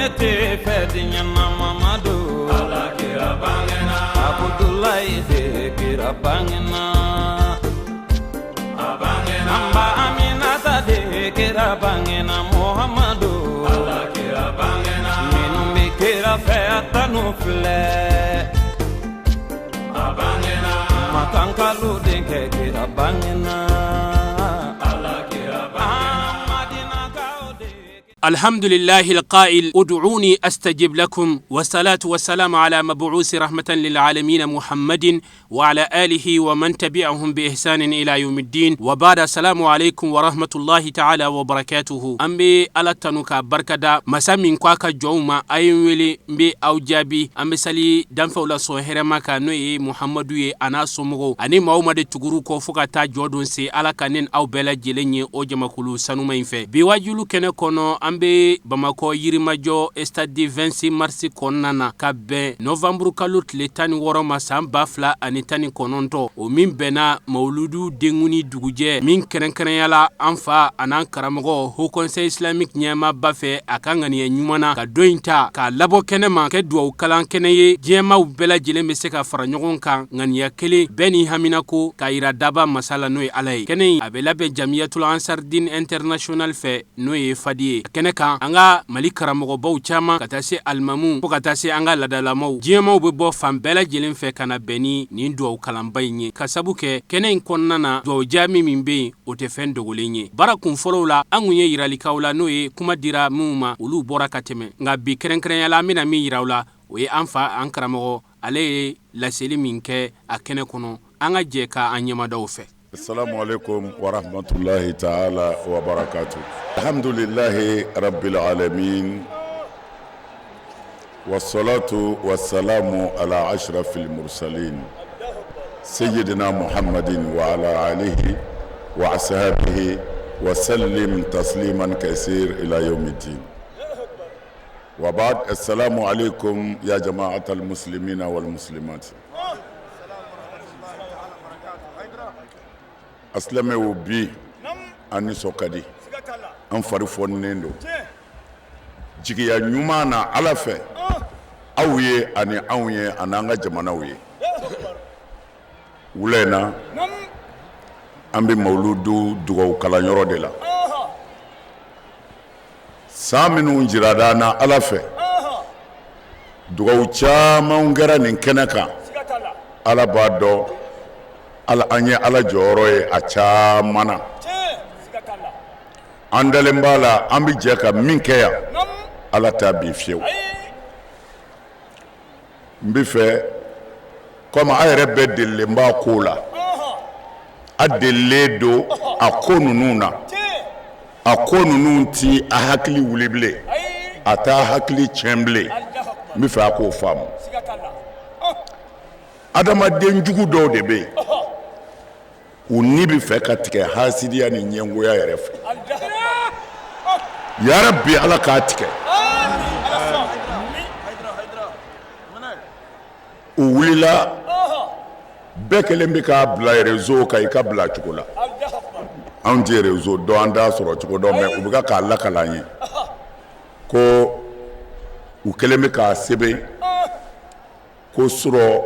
ne tɛ fɛ diɲɛ na Mamadu. Ala kira bangena. Abudulayi de kira bangena. A bangena. An ba Aminata de kira bangena Muhamadu. Ala kira bangena. Minnu bɛ kira fɛ a tanu filɛ. A bangena. Makankalu denkɛ kira bangena. Ala kira bangena. Madinakaw de. الحمد لله القائل ادعوني استجب لكم، والصلاه والسلام على مبعوث رحمه للعالمين محمد وعلى اله ومن تبعهم باحسان الى يوم الدين، وبعد، السلام عليكم ورحمه الله تعالى وبركاته. An bɛ Ala tanu ka barikada masa min ko a ka jɔnw ma: a ye n wele, n bɛ aw jaabi. An bɛ sali danfɛnw la sɔn hɛrɛma kan, n'o ye Muhamadu ye, a n'a somɔgɔw ani maaw ma de tuguru kɔ fo ka taa jɔ don se. Ala ka ne aw bɛɛ lajɛlen ye o jamakulu sanuma in fɛ. Bi wajulu kɛnɛ kɔnɔ, an bɛ Bamakɔ Yirimajɔ, stade 26 mars kɔnɔna na, ka bɛn novanburu kalo tile 16 ma, san 2019, o min bɛnna mawuludu denkuni dugujɛ min kɛrɛnkɛrɛnyala an fa an'an karamɔgɔ Haut Conseil islamique ɲɛmaaba fɛ, a ka ŋaniya ɲuman na ka don in ta k'a labɔ kɛnɛ ma kɛ dugawu kalan kɛnɛ ye, diɲɛmaw bɛɛ lajɛlen bɛ se ka fara ɲɔgɔn kan ŋaniya kelen bɛɛ ni haminako k'a yira daba masa la, n'o ye Ala ye. Kɛnɛ in a bɛ labɛn Jamiyatul Ansardin International fɛ, n'o ye Fadi ye. Kɛnɛ kan, an ka Mali karamɔgɔbaw caman, ka taa se alimamu fo ka taa se an ka ladalamaw, diɲɛmaw bɛ bɔ fan bɛɛ lajɛlen fɛ ka na bɛn ni nin dugawu kalanba in ye, ka sabu kɛ kɛnɛ in kɔnɔna na, dugawu jaabi min bɛ yen, o tɛ fɛn dogolen ye. Baara kun fɔlɔw la, an kun ye yiralikaw la, n'o ye kuma dira minnu ma, olu bɔra ka tɛmɛ. Nka bi, kɛrɛnkɛrɛnya la, an bɛna min yira aw la, o ye an fa, an karamɔgɔ, ale ye laseli min kɛ a kɛnɛ kɔnɔ. An ka jɛ ka an ɲɛmadaw fɛ. السلام عليكم ورحمة الله تعالى وبركاته. الحمد لله رب العالمين، والصلاة والسلام على أشرف المرسلين سيدنا محمد وعلى آله وأصحابه وسلم تسليما كثير إلى يوم الدين، وبعد، السلام عليكم يا جماعة المسلمين والمسلمات. Asilamɛw, bi an nisɔn ka di, an fari fɔnen don jigiya ɲuman na Ala fɛ, aw ye ani anw ye ani an ka jamanaw ye. Wula in na, an bɛ mawuludu dugawu kalanyɔrɔ de la. San minnu jirada an na Ala fɛ, dugawu caman kɛra nin kɛnɛ kan. Ala b'a dɔn, ala an ye Ala jɔyɔrɔ ye a caman na. An dalen b'a la, an bɛ jɛ ka min kɛ yan, Ala t'a bin fiyewu. N bɛ fɛ, komi a yɛrɛ bɛɛ delilen b'a ko la, a delilen don a ko ninnu na, a ko ninnu ti a hakili wuli bilen, a t'a hakili tiɲɛ bilen. N bɛ fɛ a k'o faamu. Adamaden jugu dɔw de bɛ yen, u ni bɛ fɛ ka tigɛ hasidiya ni ɲɛngoya yɛrɛ fɛ. Yarabi, Ala k'a tigɛ. U wulila, bɛɛ kelen bɛ k'a bila réseau kan i ka bila cogo la. Anw tɛ réseau dɔn, an t'a sɔrɔ cogo dɔn, mais u bɛ k'a lakali an ye ko u kɛlen bɛ k'a sɛbɛn ko surɔ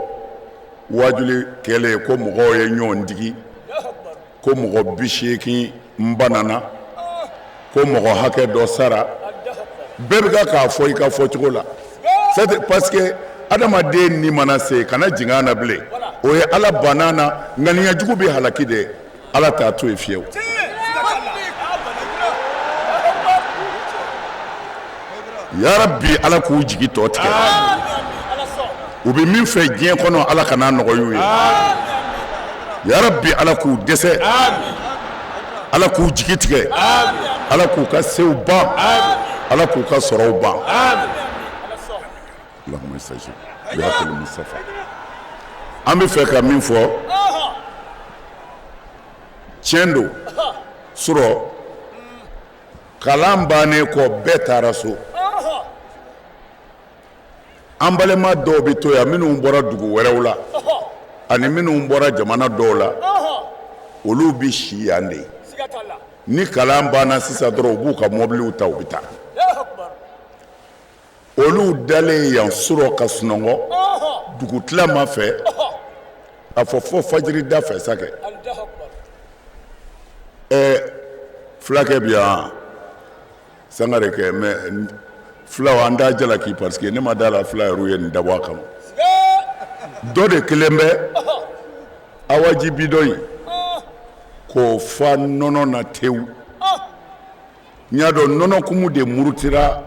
wajuli kɛlen ko mɔgɔw ye ɲɔgɔn digi, ko mɔgɔ 80 banana, ko mɔgɔ hakɛ dɔ sara. Bɛɛ bɛ k'a fɔ i ka fɔ cogo la, parce que adamaden ni mana se kana jigin a na bilen, o ye Ala banna na. Ŋaniya jugu bɛ halaki de, Ala t'a to yen fiyewu. Yarabi, Ala k'u jigi tɔ tigɛ. U bɛ min fɛ diɲɛ kɔnɔ, Ala kan'a nɔgɔya u ye. Yarabi, Ala k'u dɛsɛ, Ala k'u jigi tigɛ, Ala k'u ka sew ban, Ala k'u ka sɔrɔw ban. An bɛ fɛ ka min fɔ, tiɲɛ don, surɔ kalan bannen kɔ, bɛɛ taara so. An balima dɔw bɛ to yan, minnu bɔra dugu wɛrɛw la ani minnu bɔra jamana dɔw la, olu bɛ si yan de. Ni kalan banna sisan dɔrɔn, u b'u ka mɔbiliw ta, u bɛ taa. Olu dalen yan surɔ ka sunɔgɔ dugutilama fɛ, a fɔ fo fajiri da fɛ sa kɛ. Ɛɛ, fulakɛ bi yan Sangare kɛ, mais fulaw an t'a jalaki parce que ne ma da la fula yɛrɛ ye nin dabɔ a kama. Dɔ de kelen bɛ awaji bidɔn in k'o fa nɔnɔ na tewu. N y'a dɔn nɔnɔkumu de murutira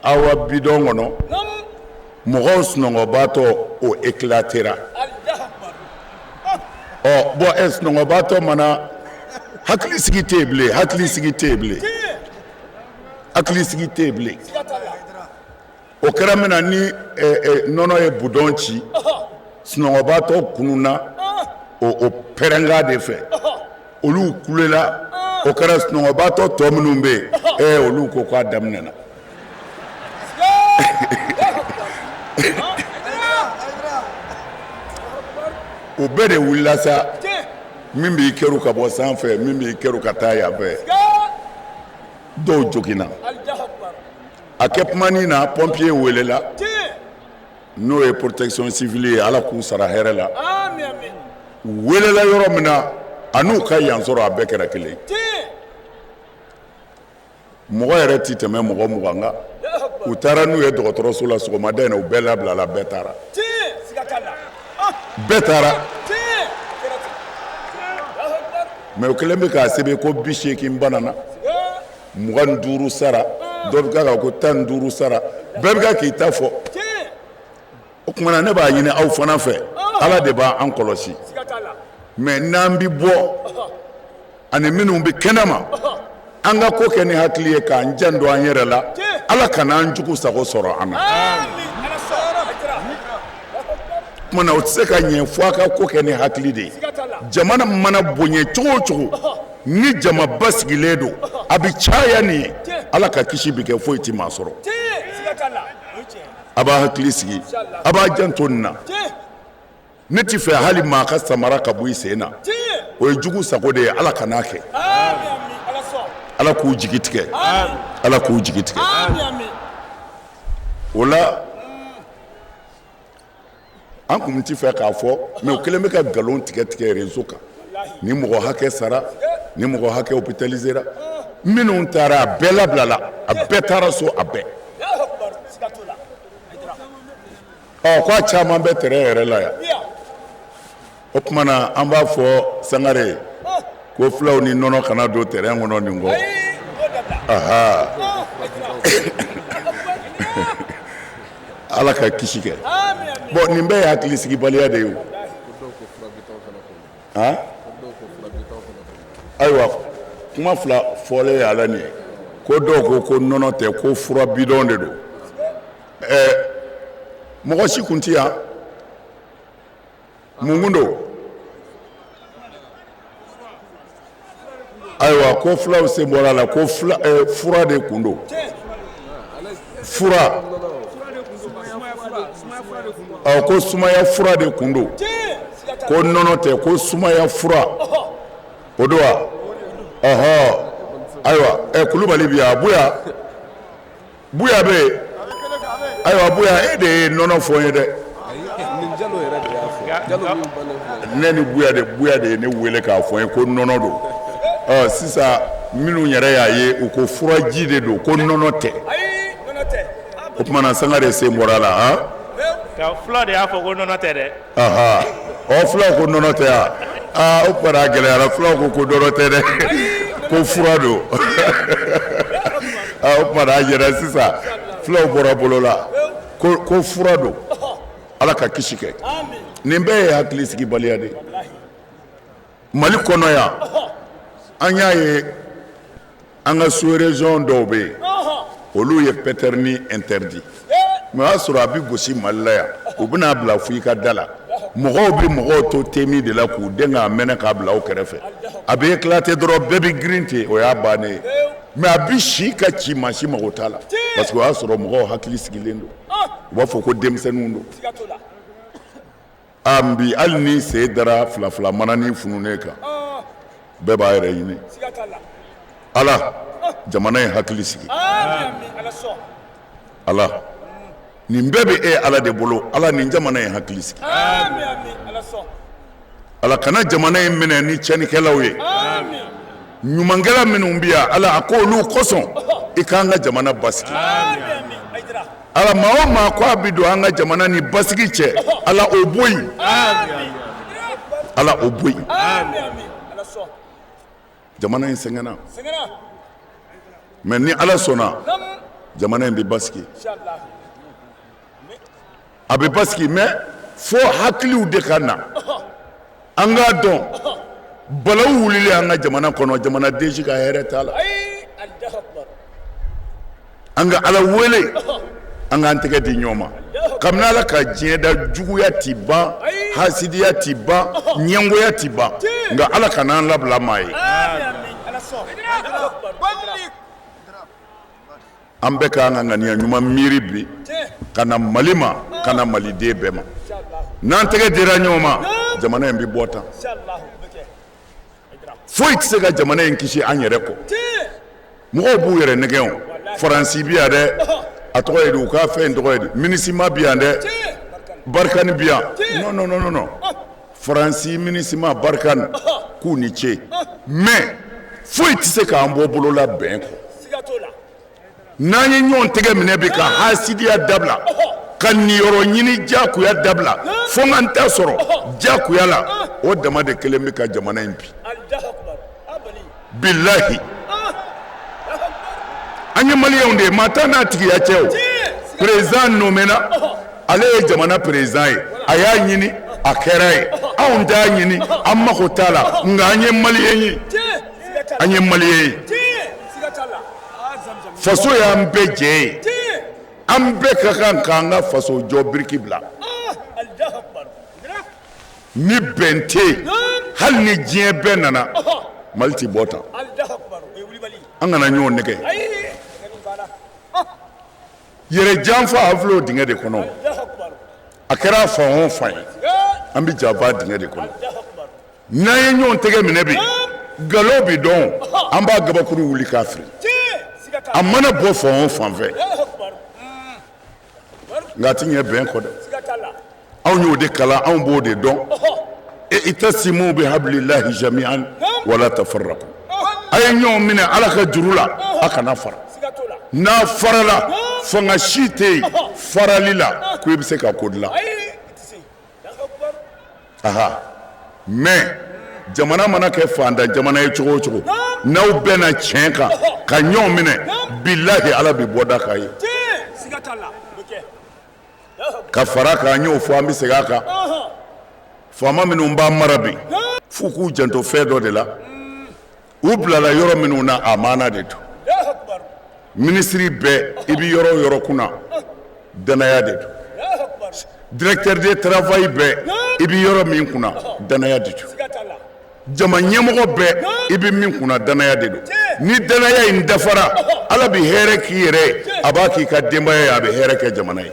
awa bidɔn kɔnɔ, mɔgɔw sunɔgɔbaatɔ o éclatera. Ɔ bon, ɛ sunɔgɔbaatɔ mana hakili sigi tɛ yen bilen, hakili sigi tɛ yen bilen, hakili sigi tɛ yen bilen. O kɛra min na ni nɔnɔ ye budɔn ci, sunɔgɔbaatɔ kununna o pɛrɛnkan de fɛ, olu kulela. O kɛra sunɔgɔbaatɔ tɔ minnu bɛ yen, olu ko k'a daminɛna. O bɛɛ de wulila sa, min b'i kɛru ka bɔ sanfɛ, min b'i kɛru ka taa yan fɛ, dɔw joginna. A kɛ kumanin na, pompier welela, n'o ye protection civile ye. Ala k'u sara hɛrɛ la. U welela yɔrɔ min na, a n'u ka yan sɔrɔ, a bɛɛ kɛra kelen. Mɔgɔ yɛrɛ tɛ tɛmɛ mɔgɔ 20 kan. U taara n'u ye dɔgɔtɔrɔso la sɔgɔmada in na, u bɛɛ labilala, bɛɛ taara, bɛɛ taara. Mais o kɛlen bɛ k'a sɛbɛn ko 80 banana, 25 sara, dɔ bɛ ka ko 15 sara, bɛɛ bɛ ka k'i ta fɔ. O tuma na, ne b'a ɲini aw fana fɛ, Ala de b'an kɔlɔsi, mais n'an bɛ bɔ ani minnu bɛ kɛnɛma, an ka ko kɛ ni hakili ye, k'an janto an yɛrɛ la. Ala kana an jugu sago sɔrɔ an na. Tuma na, o tɛ se ka ɲɛ fo a ka ko kɛ ni hakili de ye. Jamana mana bonya cogo o cogo, ni jamaba sigilen don, a bɛ caya nin ye, Ala ka kisi bɛ kɛ, foyi tɛ maa sɔrɔ. A b'a hakili sigi, a b'a janto nin na. Ne tɛ fɛ hali maa ka samara ka bɔ i sen na, o ye jugu sago de ye. Ala kan'a kɛ. Ala k'u jigi tigɛ, Ala k'u jigi tigɛ. O la, an kun tɛ fɛ k'a fɔ, mais u kɛlen bɛ ka nkalon tigɛ tigɛ réseau kan: ni mɔgɔ hakɛ sara, ni mɔgɔ hakɛ hôpitalisera. Minnu taara, a bɛɛ labilala, a bɛɛ taara so, a bɛɛ. Ɔ, ko a caman bɛ terrain yɛrɛ la yan. O tuma na, an b'a fɔ Sangare ye ko fulaw ni nɔnɔ kana don terrain kɔnɔ nin kɔ. Aha, Ala ka kisi kɛ. Bon, nin bɛɛ ye hakili sigibaliya de ye o. Han, ayiwa, kuma fila fɔlen ye ala nin ye ko dɔw ko ko nɔnɔ tɛ, ko fura bidɔn de don. Ɛɛ, mɔgɔ si kun ti yan. Mun kun don? Ayiwa, ko fulaw sen bɔra a la, ko fura de kun don, fura. Ɔ, ko sumaya fura de kun don, ko nɔnɔ tɛ, ko sumaya fura o don wa? Ɔhɔ, ayiwa, ɛ Kulubali bi yan, Buya, Buya bɛ yen. Ayiwa Buya, e de ye nɔnɔ fɔ n ye dɛ. Ne ni Buya de, Buya de ye ne wele k'a fɔ n ye ko nɔnɔ don. Ɔ, sisan minnu yɛrɛ y'a ye, u ko furaji de don, ko nɔnɔ tɛ. O tuma na, Sangare sen bɔra a la han. Fula de y'a fɔ ko nɔnɔ tɛ dɛ. Ɔ, fulaw ko nɔnɔ tɛ wa? Aa, o tuma na a gɛlɛyara. Fulaw ko ko nɔnɔ tɛ dɛ, ko fura don. Aa, o tuma na a ɲɛna sisan, fulaw bɔra bolo la ko fura don. Ala ka kisi kɛ. Nin bɛɛ ye hakili sigibaliya de ye. Mali kɔnɔ yan, an y'a ye, an ka sous région dɔw bɛ yen, olu ye pétrin interdit, mais o y'a sɔrɔ a bɛ gosi Mali la yan. U bɛna bila fo i ka da la. Mɔgɔw bɛ mɔgɔw to temin de la k'u den k'a mɛnɛ k'a bila o kɛrɛfɛ. A bɛ éclater dɔrɔn, bɛɛ bɛ girin ten, o y'a bannen ye. Mais a bɛ si ka ci, maa si mago t'a la, parce que o y'a sɔrɔ mɔgɔw hakili sigilen don, u b'a fɔ ko denmisɛnninw don. A bi, hali ni sen dara fila fila mananin fununen kan, bɛɛ b'a yɛrɛ ɲini. Ala jamana in hakili sigi. Ala Nin bɛɛ bɛ e Ala de bolo. Ala, nin jamana in hakili sigi. Ala kana jamana in minɛ ni tiɲɛnikɛlaw ye. Ɲumankɛla minnu bɛ yan, Ala, a ko olu kosɔn i k'an ka jamana basigi. Ala, maa o maa ko a bɛ don an ka jamana ni basigi cɛ, Ala, o bɔ yen. Ala, o bɔ yen. Jamana in sɛgɛnna, mais ni Ala sɔnna, jamana in bɛ basigi, a bɛ basigi. Mais fo hakiliw de ka na, an k'a dɔn balawu wulilen an ka jamana kɔnɔ, jamanaden si ka hɛrɛ t'a la. An ka Ala wele, an k'an tɛgɛ di ɲɔgɔn ma. Kabini Ala ka diɲɛ da, juguya ti ban, hasidiya ti ban, ɲɛngoya ti ban, nka Ala kana an labila maa ye. An bɛɛ k'an ka ŋaniya ɲuman miiri bi ka na Mali ma, ka na maliden bɛɛ ma. N'an tɛgɛ dira ɲɔgɔn ma, jamana in bɛ bɔ tan. Foyi tɛ se ka jamana in kisi an yɛrɛ kɔ. Mɔgɔw b'u yɛrɛ nɛgɛn. O Faransi bi yan dɛ, a tɔgɔ ye di, u ka fɛn in tɔgɔ ye di, MINUSMA bi yan dɛ, Barkhane bi yan. Non, non, non, non, Faransi, MINUSMA, Barkhane, k'u ni ce, mais foyi tɛ se k'an bɔ bolola bɛn kɔ. N'an ye ɲɔgɔn tɛgɛ minɛ bi ka hasidiya dabila, ka niyɔrɔ ɲini jagoya dabila, fo n ka n ta sɔrɔ jagoya la, o dama de kelen bɛ ka jamana in bi. Bilahi, an ye maliyɛnw de ye, maa t'a n'a tigiya cɛ. O président nommena, ale ye jamana président ye, a y'a ɲini, a kɛra ye. Anw t'a ɲini, an mako t'a la, nka an ye maliyɛn ye, an ye maliyɛn ye. Faso y'an bɛɛ jɛ ye, an bɛɛ ka kan k'an ka faso jɔ biriki bila. Ni bɛn tɛ yen, hali ni diɲɛ bɛɛ nana, Mali ti bɔ tan. An kana ɲɔgɔn nɛgɛ. Yɛrɛ janfa, an filɛ o dingɛ de kɔnɔ. A kɛra fan o fan ye, an bɛ janfa dingɛ de kɔnɔ. N'an ye ɲɔgɔn tɛgɛ minɛ bi, nkalon bi dɔn, an b'a gabakuru wuli k'a fili, a mana bɔ fan o fan fɛ. Nka a ti ɲɛ bɛn kɔ dɛ. Anw y'o de kalan, anw b'o de dɔn. I'tasimu bi hablillahi jami'an wala tafarraqu. A ye ɲɔgɔn minɛ Ala ka juru la, a kana fara. N'a farala, fanga si tɛ yen farali la ko i bɛ se ka ko dilan. Aha, mais jamana mana kɛ fantan jamana ye cogo o cogo, n'aw bɛnna tiɲɛ kan ka ɲɔgɔn minɛ, bilahi, Ala bɛ bɔda k'a ye. Ka fara kan, an y'o fɔ, an bɛ segin a kan, faama minnu b'an mara bi, f'u k'u janto fɛn dɔ de la. U bilala yɔrɔ minnu na, amaana de don. Minisiri bɛɛ, i bɛ yɔrɔ o yɔrɔ kunna, danaya de don. Directeur de travail bɛɛ, i bɛ yɔrɔ min kunna, danaya de don. Jama ɲɛmɔgɔ bɛɛ, i bɛ min kunna, danaya de don. Ni danaya in dafara, Ala bɛ hɛrɛ k'i yɛrɛ ye, a b'a k'i ka denbaya ye, a bɛ hɛrɛ kɛ jamana ye.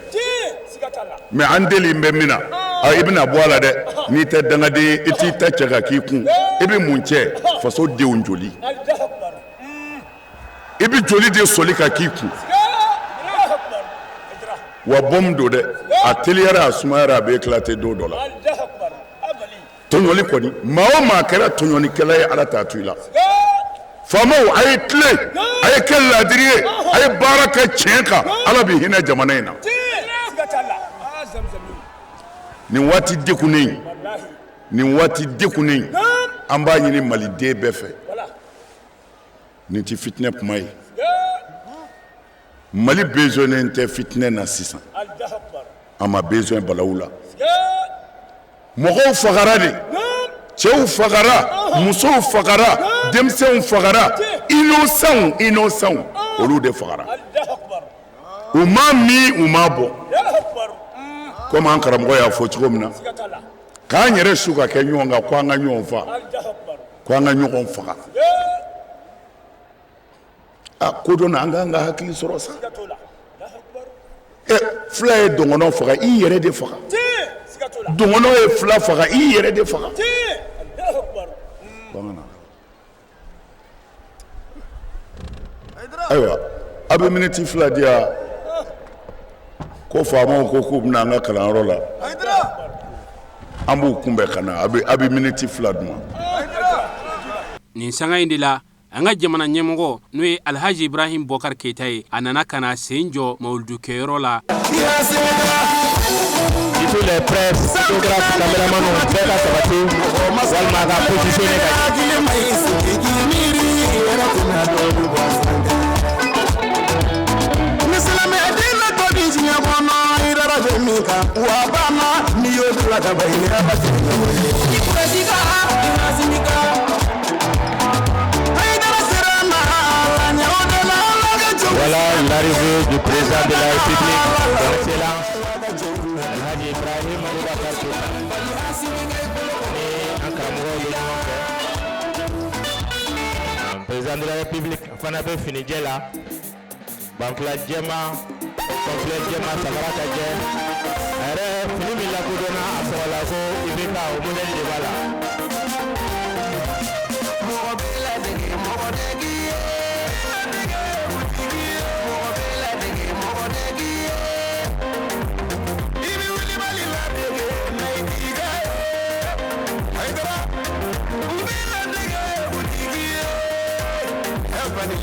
Mais an deli bɛ min na, i bɛna bɔ a la dɛ. N'i tɛ dangaden ye, i t'i ta cɛ ka k'i kun. I bɛ mun cɛ? Faso denw joli, i bɛ joli de soli ka k'i kun. Wa bombe don dɛ, a teliyara, a sumayara, a bɛ éclater don dɔ la. Tɔɲɔli kɔni, maa o maa kɛra tɔɲɔlikɛla ye, Ala t'a to i la. Faamaw, a ye tilen, a ye kɛ laadiri ye, a ye baara kɛ tiɲɛ kan, Ala bɛ hinɛ jamana in na. Nin waati degunnen, nin waati degunnen, an b'a ɲini maliden bɛɛ fɛ, nin tɛ fitinɛ kuma ye. Mali besoin tɛ fitinɛ na sisan, a ma besoin balawu la. Mɔgɔw fagara de, cɛw fagara, musow fagara, denmisɛnw fagara, innocent, innocent, olu de fagara. U ma min, u ma bɔ. Komi an karamɔgɔ y'a fɔ cogo min na, k'an yɛrɛ su ka kɛ ɲɔgɔn kan, ko an ka ɲɔgɔn fa, ko an ka ɲɔgɔn faga. A ko dɔ na, an k'an ka hakili sɔrɔ sa. Ɛ, fila ye dɔgɔnɔ faga, i yɛrɛ de faga. Dɔgɔnɔ ye fila faga, i yɛrɛ de faga. Ayiwa, a bɛ miniti 2 di yan. Ko faamaw ko k'u bɛna an ka kalanyɔrɔ la, an b'u kunbɛn ka na, a bɛ miniti 2 d'u ma. Nin sanga in de la, an ka jamana ɲɛmɔgɔ n'o ye Alhaji Ibrahim Bɔkari Keyita ye, a nana ka na sen jɔ mawuludukɛyɔrɔ la. Surtout les presse, photographes, caméramans, bɛɛ ka sabati walima ka positionner ka Ni silamɛden tɔ bɛ diɲɛ kɔnɔ i dara bɛ min kan wa banna n'i y'o bila ka ban i ni Ala tɛ ɲɔgɔn ye. Voilà l'arrivée du président de la République, son Excellence Alhaji Ibrahim Boubacar Keïta. Ni an karamɔgɔw bɛ ɲɔgɔn fɛ. Président de la République fana bɛ finijɛ la. Banfula jɛma, complet jɛma, samara ka jɛ. A yɛrɛ fini min lakodɔnna a sɔrɔla ko IBK o modèle de b'a la. Mɔgɔ bɛ ladege mɔgɔ tɛ k'i ye. Mɔgɔ bɛ ladege mɔgɔ tɛ k'i ye. I bɛ wulibali ladege mɛ i t'i ka ye. Hayidara, u bɛ ladege u t'i k'i ye. Ɛ bani.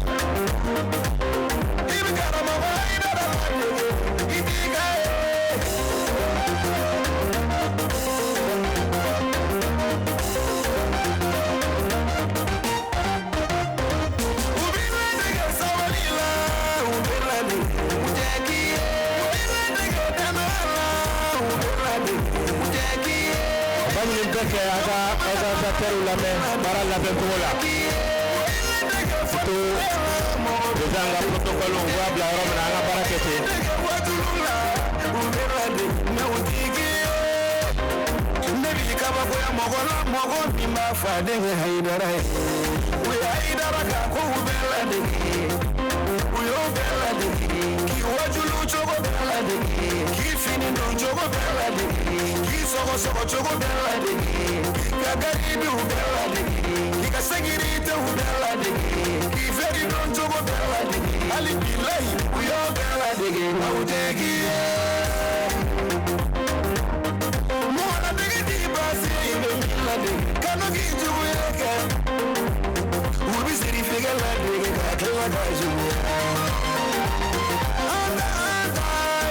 I bɛ karamɔgɔ Hayidara ladege i t'i ka ye. U bɛ ladege sabali la, u bɛ ladege u tɛ k'i ye. U bɛ ladege danaya la, u bɛ ladege u tɛ k'i ye. A b'a ɲini bɛɛ fɛ a ka organisateurs lamɛn baara labɛn cogo la. Surtout président ka protocole u b'a bila yɔrɔ min na an ka baara kɛ ten. U bɛ ladege mɛ u t'i k'i ye. Ne b'i kabakoya mɔgɔ la mɔgɔ min b'a fɔ a denkɛ Hayidara ye. U ye Hayidara ka kow bɛɛ ladege. U y'o bɛɛ ladege. K'i wajulu cogo bɛɛ ladege. K'i fini don cogo bɛɛ ladege. K'i sɔgɔsɔgɔ cogo bɛɛ ladege. K'i ka garidiw bɛɛ ladege. K'i ka sécuritéw bɛɛ ladege. K'i fɛri don cogo bɛɛ ladege. Hali bilayi u y'o bɛɛ ladege. Nka u tɛ k'i ye. Mɔgɔ ladege t'i baasi ye i bɛ min ladege. Kanu k'i juguya kɛ. U bɛ sirifɛgɛ ladege ka tila ka juguya. An ta an ta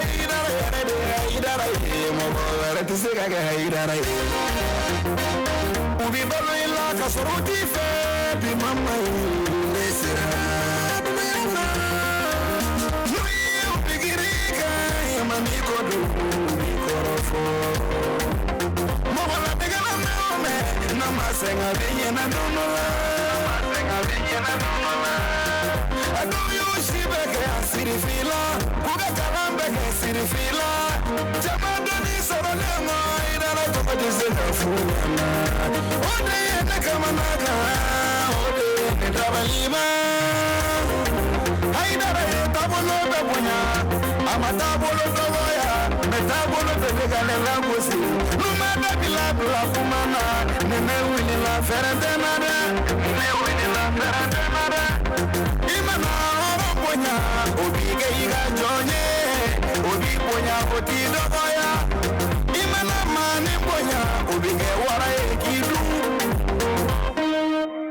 Hayidara yɛrɛ de ye Hayidara ye. Mɔgɔ wɛrɛ tɛ se ka kɛ Hayidara ye. U bɛ balo i la ka sɔrɔ u t'i fɛ. Bi mama ye ne sera. N'u ye pikiri kɛ, ma n'i kɔ don u b'i kɔrɔfɔ. Mɔgɔ ladegela mɛn o mɛn, n'a ma sɛgɛn a bɛ ɲɛna don dɔ la. A bɛ ɲɛna don dɔ la. A dɔw y'u si bɛɛ kɛ a sirifin la, k'u ka kalan bɛɛ kɛ sirifin la. Jama dɔnni sɔrɔlen kɔ, Hayidara tɔgɔ tɛ se ka f'u ɲɛna. O de ye ne kamana gan, o de ye ne dabaliban. Hayidara ye taabolo bɛɛ bonya, a ma taabolo dɔgɔya, mɛ taabolo bɛɛ bɛ ka ne lagosi. N'u ma dabila bila kuma na, ni ne wulila fɛrɛ tɛ n na dɛ. Ni ne wulila fɛrɛ tɛ n na dɛ. I mana hɔrɔn bonya, o b'i kɛ i ka jɔn ye. O b'i bonya, o t'i dɔgɔya. I mana maanin bonya, o b'i kɛ wara ye k'i dun.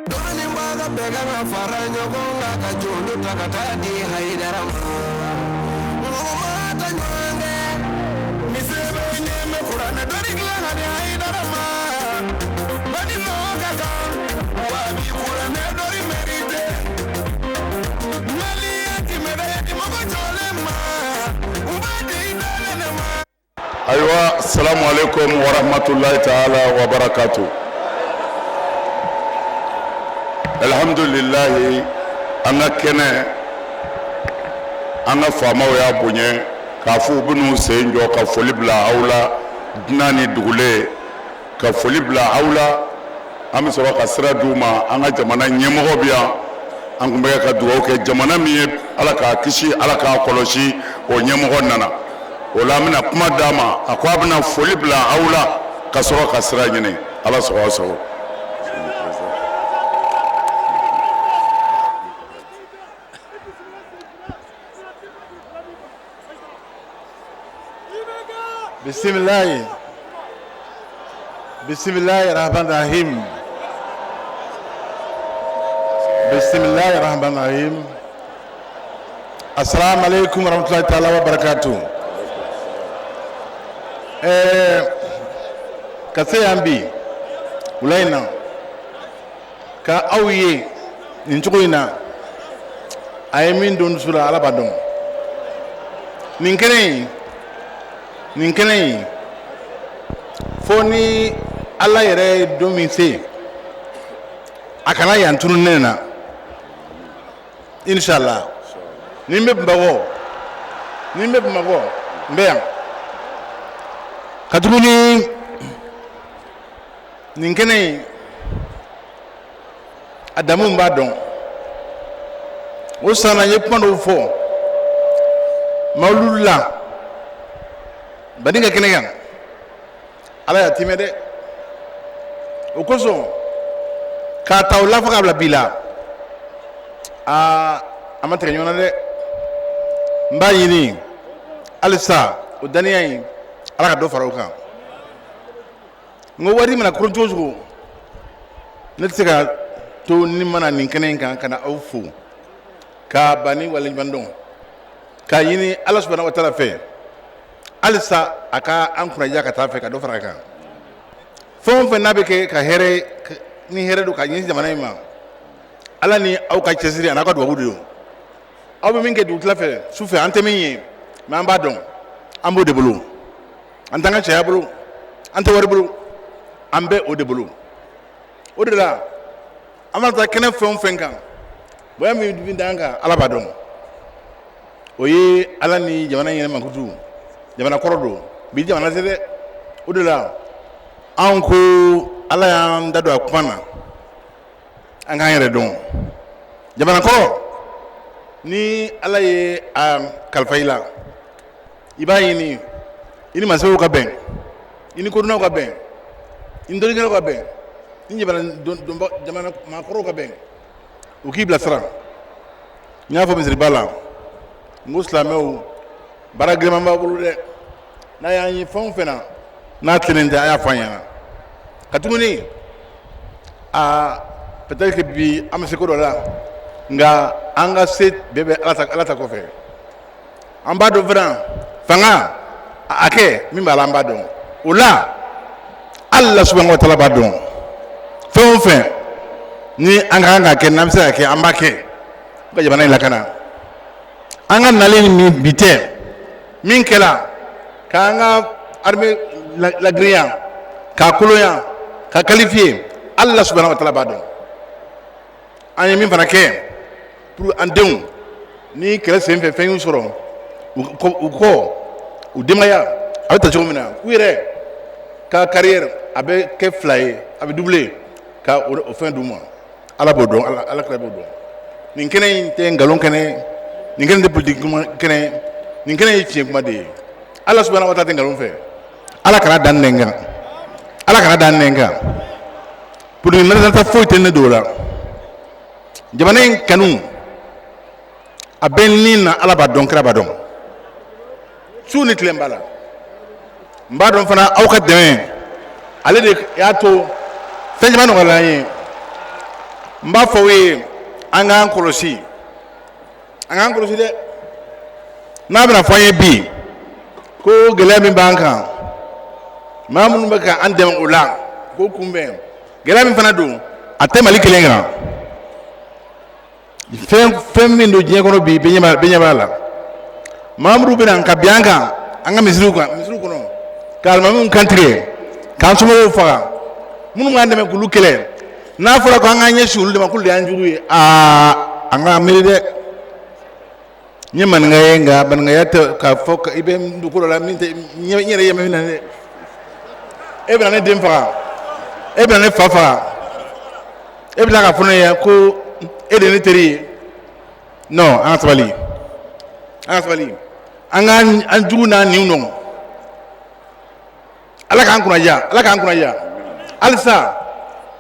Dɔnnibaga bɛɛ kan ka fara ɲɔgɔn kan ka joli ta ka taa di Hayidara ma. Mɔgɔ ma ta ɲɔgɔn kɛ. Ni se bɛ ɲɛ bɛ kuranɛ dɔnni dilan ka di Hayidara ma. Bani n'o ka kan, wa bi kuranɛ dɔnni mérite. Maliyɛn ti médaille di mɔgɔ jɔlen ma. U b'a di i dalen de ma. Ayiwa, salamu aleykum wa rahmatulahi taala wa barakatu. Alhamdulilahi, an ka kɛnɛ, an ka faamaw y'a bonya k'a fɔ u bɛn'u sen jɔ ka foli bila aw la, dunan ni dugulen ka foli bila aw la. An bɛ sɔrɔ ka sira d'u ma. An ka jamana ɲɛmɔgɔ bɛ yan, an tun bɛ ka dugawu kɛ jamana min ye, Ala k'a kisi, Ala k'a kɔlɔsi. O ɲɛmɔgɔ nana, o la an bɛna kuma d'a ma. A ko a bɛna foli bila aw la ka sɔrɔ ka sira ɲini. Ala sɔgɔ sɔgɔ. Bisimilayi, bisimilayi rahman rahim, bisimilayi rahman rahim. Assalamu alaikum warahmatullahi ta'ala wa barakatuh. Ka se yan bi wula in na ka aw ye nin cogo in na, a ye min don dusu la, Ala b'a dɔn. Nin kɛnɛ in, fo ni Ala yɛrɛ ye don min se a kana yan tunu ne na, inshallah. Ni n bɛ Bamakɔ, ni n bɛ Bamakɔ, n bɛ yan ka tuguni. Nin kɛnɛ in, a damu b'a dɔn. O san na, n ye kuma dɔw fɔ mawuludu la bani ka kɛnɛ kan. Ala y'a timɛ dɛ. O kosɔn, k'a ta o la fo k'a bila bi la, aa, an ma tigɛ ɲɔgɔn na dɛ. N b'a ɲini halisa, o dannaya in, Ala ka dɔ fara o kan. N ko waati mana koron cogo o cogo, ne tɛ se ka to ni mana nin kɛnɛ in kan ka na aw fo k'a bani waleɲuman dɔn, k'a ɲini Ala subahana wa taala fɛ halisa a ka an kunnaja ka taa fɛ, ka dɔ fara a kan. Fɛn o fɛn n'a bɛ kɛ ka hɛrɛ ni hɛrɛ don ka ɲɛsin jamana in ma, Ala ni aw ka cɛsiri ani aw ka dugawu de don. Aw bɛ min kɛ dugutila fɛ, su fɛ, an tɛ min ye, mais an b'a dɔn, an b'o de bolo. An t'an ka cɛya bolo, an tɛ wari bolo, an bɛ o de bolo. O de la, an mana taa kɛnɛ fɛn o fɛn kan, bonya min bɛ d'an kan, Ala b'a dɔn. O ye Ala ni jamana in yɛrɛ mankutu. Jamana kɔrɔ don, bi jamana tɛ dɛ. O de la, anw ko Ala y'an da don a kuma na, an k'an yɛrɛ dɔn. Jamana kɔrɔ, ni Ala ye a kalifa i la, i b'a ɲini i ni masaw ka bɛn, i ni kodɔnnaw ka bɛn, i ni dɔnnikɛlaw ka bɛn, i ni jamana maakɔrɔw ka bɛn, u k'i bilasira. N y'a fɔ misiriba la, n ko silamɛw, baara gɛlɛman b'a bolo dɛ. N'a y'an ye fɛn o fɛn na n'a tilennen tɛ, a y'a fɔ an ɲɛna. Ka tuguni, aa, peut-être que bi an bɛ se ko dɔ la, nka an ka se bɛɛ bɛ Ala ta, Ala ta kɔfɛ. An b'a dɔn fana, fanga a hakɛ min b'a la, an b'a dɔn o la. Ala subahana wa taala b'a dɔn. Fɛn o fɛn ni an ka kan ka kɛ, n'an bɛ se ka kɛ, an b'a kɛ ka jamana in lakana. An ka nalen ni bi tɛ min kɛra k'an ka armée lagirinya, k'a kolonya, ka qualifier, Ala subahana wa taala b'a dɔn. An ye min fana kɛ pour an denw, ni kɛlɛ sen fɛ fɛn y'u sɔrɔ, u kɔ, u denbaya a bɛ ta cogo min na, u yɛrɛ ka carrière a bɛ kɛ fila ye, a bɛ doubler, ka o fɛn d'u ma, Ala b'o dɔn, Ala kira b'o dɔn. Nin kɛnɛ in tɛ nkalon kɛnɛ ye, nin kɛnɛ tɛ politique kuma kɛnɛ ye, nin kɛnɛ ye tiɲɛ kuma de ye. Ala subahana wa taala tɛ nkalon fɛ. Ala kana dan nɛn kan, Ala kana dan nɛn kan. Politique nata foyi tɛ ne don o la. Jamana in kanu, a bɛ nin na, Ala b'a dɔn, kira b'a dɔn, su ni tile b'a la. N b'a dɔn fana, aw ka dɛmɛ, ale de y'a to fɛn caman nɔgɔyara an ye. N b'a fɔ aw ye, an k'an kɔlɔsi, an k'an kɔlɔsi dɛ. N'a bɛna fɔ an ye bi ko gɛlɛya min b'an kan, maa minnu bɛ ka an dɛmɛ o la k'o kunbɛn, gɛlɛya min fana don, a tɛ Mali kelen kan. Fɛn fɛn min don diɲɛ kɔnɔ bi, bɛɛ ɲɛ b'a la. Maa minnu bɛna ka bin an kan, an ka misiriw kan, misiriw kɔnɔ, ka alimamiw kan tigɛ, k'an somɔgɔw faga, minnu k'an dɛmɛ k'olu kɛlɛ, n'a fɔra ko an k'an ɲɛsin olu de ma, k'olu de y'an jugu ye, aa, an k'an miiri dɛ. N ye maninka ye, nka maninkaya tɛ k'a fɔ i bɛ n don ko dɔ la min tɛ n yɛrɛ ye min na dɛ. E bɛna ne den faga, e bɛna ne fa faga, e bɛ tila k'a fɔ ne ye ko e de ye ne teri ye. Non, an ka sabali, an ka sabali, an ka an jugu n'an niw dɔn. Ala k'an kunnaja, Ala k'an kunnaja halisa.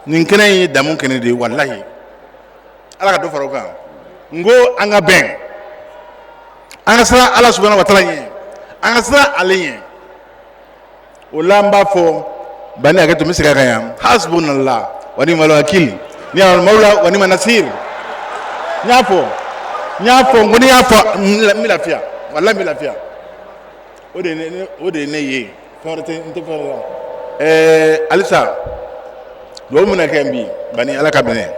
Nin kɛnɛ in ye damu kɛnɛ de ye, walahi. Ala ka dɔ fara o kan. N ko an ka bɛn, an ka siran Ala subahana wa taala ɲɛ, an ka siran ale ɲɛ. O la n b'a fɔ bani hakɛ to n bɛ segin a kan yan hasbunallah wa ni'mal wakil ni'mal mawla wa ni'man nasir n y'a fɔ n y'a fɔ n ko ni y'a fɔ n bɛ lafiya walahi n bɛ lafiya o de ye ne o de ye ne ye fɛn wɛrɛ tɛ n tɛ fɛn wɛrɛ la ɛɛ halisa dugawu min na kɛ bi bani ala ka minɛ